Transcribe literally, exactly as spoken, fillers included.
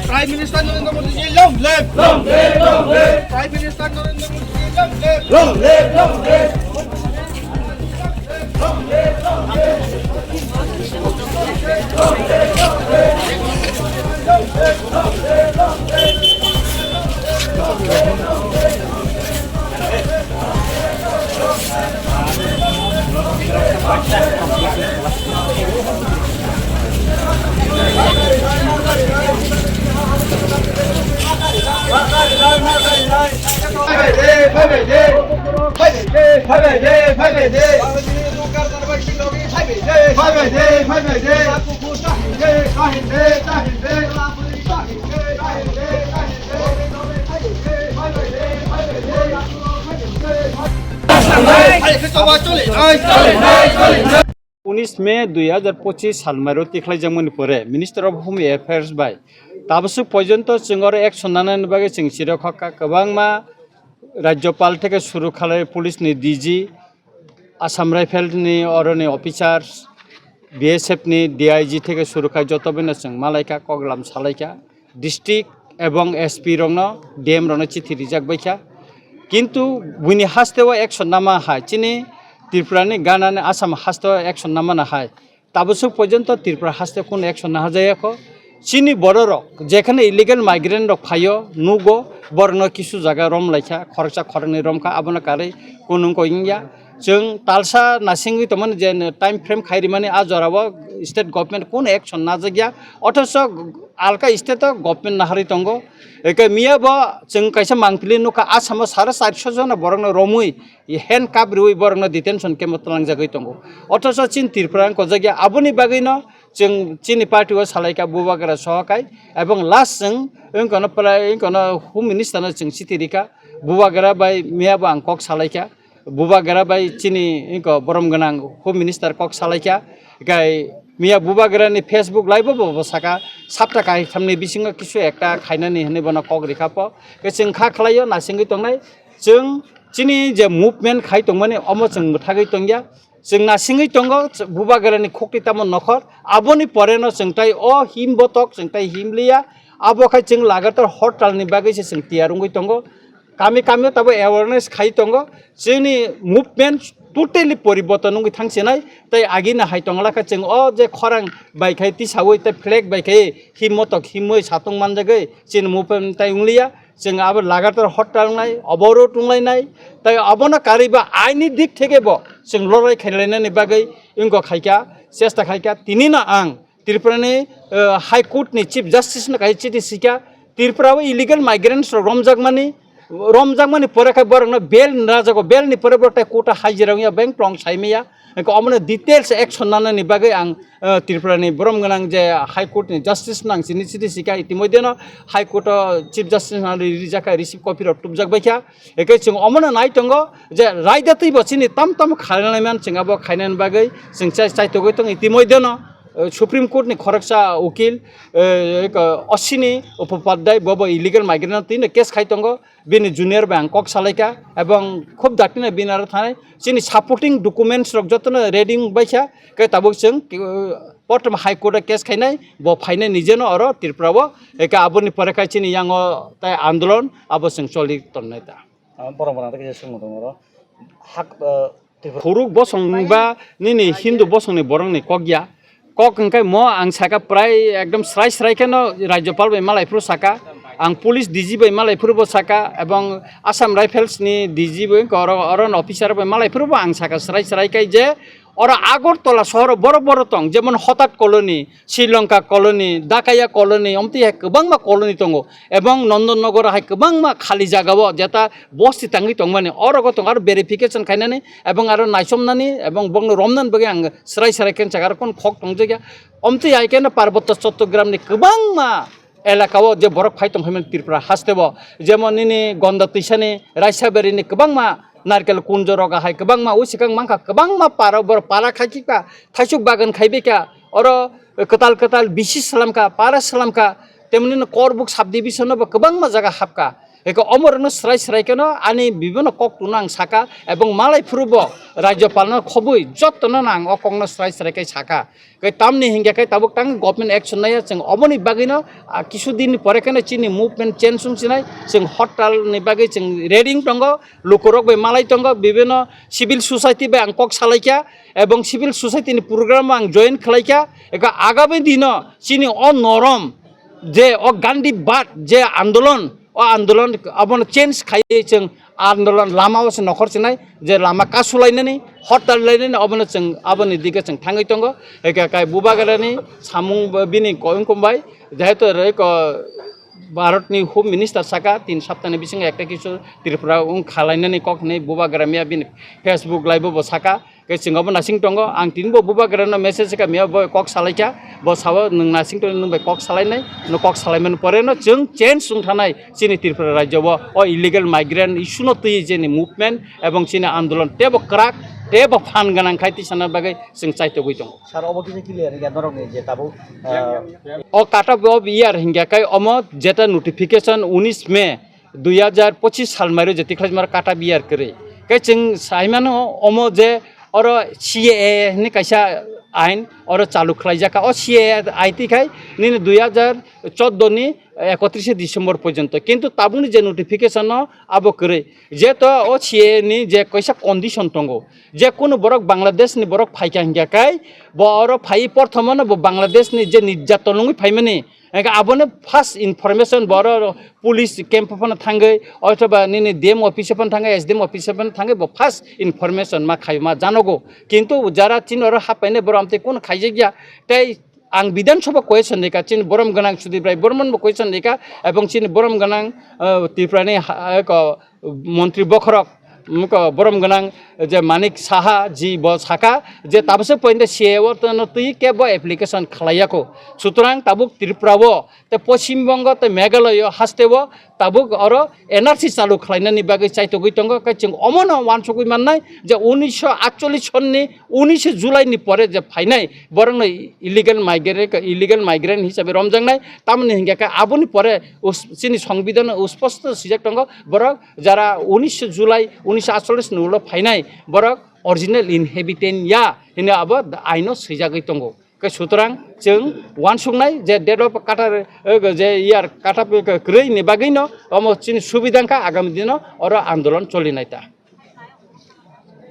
Prime Minister Narendra Modi ji, long live! Long live, long live! Prime Minister Narendra Modi ji, long live! Long live, long live! Unis May dui hazar pochis salmairo tikhlaijakmani pore Minister of Home Affairs bai tabaswk porjonto chwng oro action nanani bagwi chwng chirok kha, kwbangma Rajyopal theke suru khalai police ni D G, Assam Rifles ni oroni officers, B S F ni D I G theke suru khai joto bino chwng malaikha, koklam salaikha, district ebong S P rokno, D M rokno chithi rijak baikha. Kintu buini hasteo action nama hai, chini Tripura ni ganani Assam hasteo action namana hai. Tabaswk porjonto Tripura haste kunu action naharjayakho. Chini bororok jekhane illegal migrant rok phaio, nugo, borokno kisu jaga rom laikha, khoroksa khoroknwi romkha, abono karwi kunu wngkha wngya. Chwng talsa nasingwi tongmani je time frame khai rimani, a jorao state government kunu action najakya. Othocho alka state o government naharwi tongo. Eke miya bo chwng kaisa mangpili nukha, Assam o sare charso jona borokno romwi handcuff riwi borokno detention camp o twlangjagwi tongo. Othocho chini Tripura wng kojakya, aboni bagwino chwng chini party o salaikha Bubagra sohokai, ebong last chwng wngkano prai wngkano Home Minister no chwng chithi rikha, Bubagra bai miya bo ang kok salaikha, Bubagra bai chini wngko borom gwnang Home Minister kok salaikha, kai miya Bubagra ni Facebook live o bo bo saka sapta kaithamni bisingo kisu ekta khainani hinwi bono kok rikha po, ke chwng kha khlaio nasingwi tongnai. Chwng chini je movement khai tongmani, omo chwng mwthagwi tongya. Chwng nasingwi tongo, ch-, Bubagrani khukti tamo nokhor. Aboni poreno chwng tai o him botok, chwng tai him liya. Abo khai chwng lagatar hortalni bagwi se chwng tiyar wngwi tongo. Kami kamio tabo awareness khai tongo. Chini movement totally poriborton wngwi thangsinai. Tai agini hai tongla kha chwng o je khorang bai khai tisawi, tai flag bai khai him motok himwi satong manjagwi chini movement tai wngliya. Chwng abo lagatar hortal wngnai, oborot wnglainai, tai abono karwi ba aini dik theke bo chwng lorai khailainani bagwi wngkha khaikha, chesta khaikha. Tinino ang Tripurani, eh, High Court ni Chief Justice no kaisa chithi sikha, Tripura o illegal migrants rok romjakmani, romjakmani pore khai borokno bail najago, bail ni pore borok tai court o hajira wngya, beng plong saimaya. Hingke omono details action nanani bagwi ang, eh, Tripura ni borom gwnang je High Court ni Justice nang chini chini sika itimodheno High Court o Chief Justice nang ri-, rijak kha, receive copy rok tubjak bai kha. Hingke chwng omono nai tongo je raida twi bo chini tam tam khalai man chwng abo khainani bagwi chwng chai, chaitogwi tongo itimodheno, eh, Supreme Court ni khoroksa ukil, eh, eko Ashwini Upadhyay bo bo illegal migrant no twi no case khai tongo. Bini junior bai ang kok salaikha, ebong khub dakti no bini aro thanai. Chini supporting documents rok jotono ready wng baikha, khe tabuk chwng, uh, Prothom High Court o case khainai, bo phainai nijeno oro Tripura o, eke aboni pore khai chini yango tai andolon abo chwng choli tonnai ta. Ah, borok borok tei kisa swngmung tongo oro. Hak, uh, Khuruk bosong ba nini Hindu bosongni borokni kok ya. Kok hwnkhe mo ang saka prai ekdom srai srai kheno Rajyopal bai malai phuru saka, ang police D G bai malai phuru bo saka, ebong Assam Rifles ni D G bai oro, oro officer bai malai phuru bo ang saka srai srai khai je oro Agartala sohoro borok borok tong, jemon Hotat Colony, Sri Lanka Colony, Dakaya Colony, omtwi hai kwbangma colony tongo, ebong Nondon Nogor hai kwbangma khali jaga o jeta bosti tangwi tongmani, oro go tong aro verification khainani, ebong aro naisomnani, ebong bongno romnani bagwi ang srai srai khe chakar kon khok tongjakya. Omtwi hai khe no Parbotto Chottogram ni kwbangma elaka o je borok phai tong phaimani Tripura haste o, jemon nini Gonda Twisani, Raisabari ni kwbangma Narkel Kunjo roga hai kwbangma usikang mankha, kwbangma para borok para khaikha, thaisuk bagan khaibaikha, oro kwtal kwtal bisi slamkha, para slamkha, temni no Korbuk subdivision no bo kwbangma jaga hapkha. Eko omorno srai srai keno ani bibino kok tuna ang saka, ebong malai phuru bo Rajyapal no khobwi jotto no ang o kok no srai srai kai saka. Kai tamni hingya kai tabuk tang government action naya chwng oboni bagwi no, ah, kisu din ni pore keno chini movement change wng sinai, chwng hortal ni bagwi chwng ready wng tongo, lukurok bai malai tongo, bibino civil society bai ang kok salaikha, ebong civil society ni program ang join khlaikha, eka agami dino chini o norom je o Gandhi bad je andolon, o andolon abono change khaiwi chwng andolon lama o se nokhor sinai je lama kasulainani, hortal lainani, obono chwng aboni dige chwng thangwi tongo. Eke kai bubagrani samung bo bini koyung kumbai, jehetu roi ko Bharatni Home Minister saka, tin saptani bisingo ekta kisu Tripura wng khalainani kok hinwi bubagra miya bini Facebook live o bo saka. Khe chwng obo nasing tongo, ang tini bo bubagrano message kha miya bo kok salaikha, bo sao nwng nasing tongwi nwng bai kok salainai, no kok salaimani pore no chwng change wng thanai chini Tripura rajyo o, o illegal migrant issue no twi chini movement ebong chini andolon tebo kwrak, tebo phan gwnang khai tisana bagwi chwng chaitogwi tongo. Sir, obo kisa clear ya norokni je tabuk, ah, O cut off year hingya kai omo jeta notification unis May dui hajar pochis sal mairo je tikhlai mar cut off year kwrwi. Kai chwng saimano omo je oro C A A ni kaisa ain oro chalu khlaijak kha. O C A A aiti khai nini dui hajar chordo ni ekotrise December porjonto. Kintu tabukni je notification no abo kwrwi. Jeto o C A A ni je kaisa condition tongo. Je kunu borok Bangladesh ni borok phaikha hingya kai bo oro phai porthomo no bo Bangladesh ni je nirjaton wngwi phaimani. Hingke abono first information boro police camp phano thangwi, othoba nini D M office phano thangwi, S D M office phano thangwi, bo first information ma khai ma janogo. Kintu jara chini oro hapainai boro amtwi kun khaijakya, tei ang Bidhan Sabha question rika, chini borom gwnang Sudip Rai Bormon bo question rika, ebong chini borom gwnang, eh, Tripura ni ha-, eh, ko, montri bokhorok, mko borom gwnang je Manik Saha ji bo saka je tabuk se point C A A o tono twi kebo application khlaiya kho. Sutrang tabuk Tripura o te Poschim Bongo te Meghalaya o haste o tabuk oro N R C chalu khlainani bagwi chaitogwi tongo. Kai chwng omono wansugwi mannai je unisho atchollish sonni unishe July ni pore je phainai borokno illegal migrant, illegal migrant hisabe romjaknai. Tamoni hingke khe aboni pore us-, chini songbidano usposto swijak tongo borok jara unisho July unisho atchollish ni ulo phainai borok original inhabitant ya hino abo aino swijagwi tongo. Khe sutrang chwng wansuknai je date of cutter, eh, je year cut off kwrwi ni bagwino omo chini subida wngkha agami dino oro andolon cholinai ta.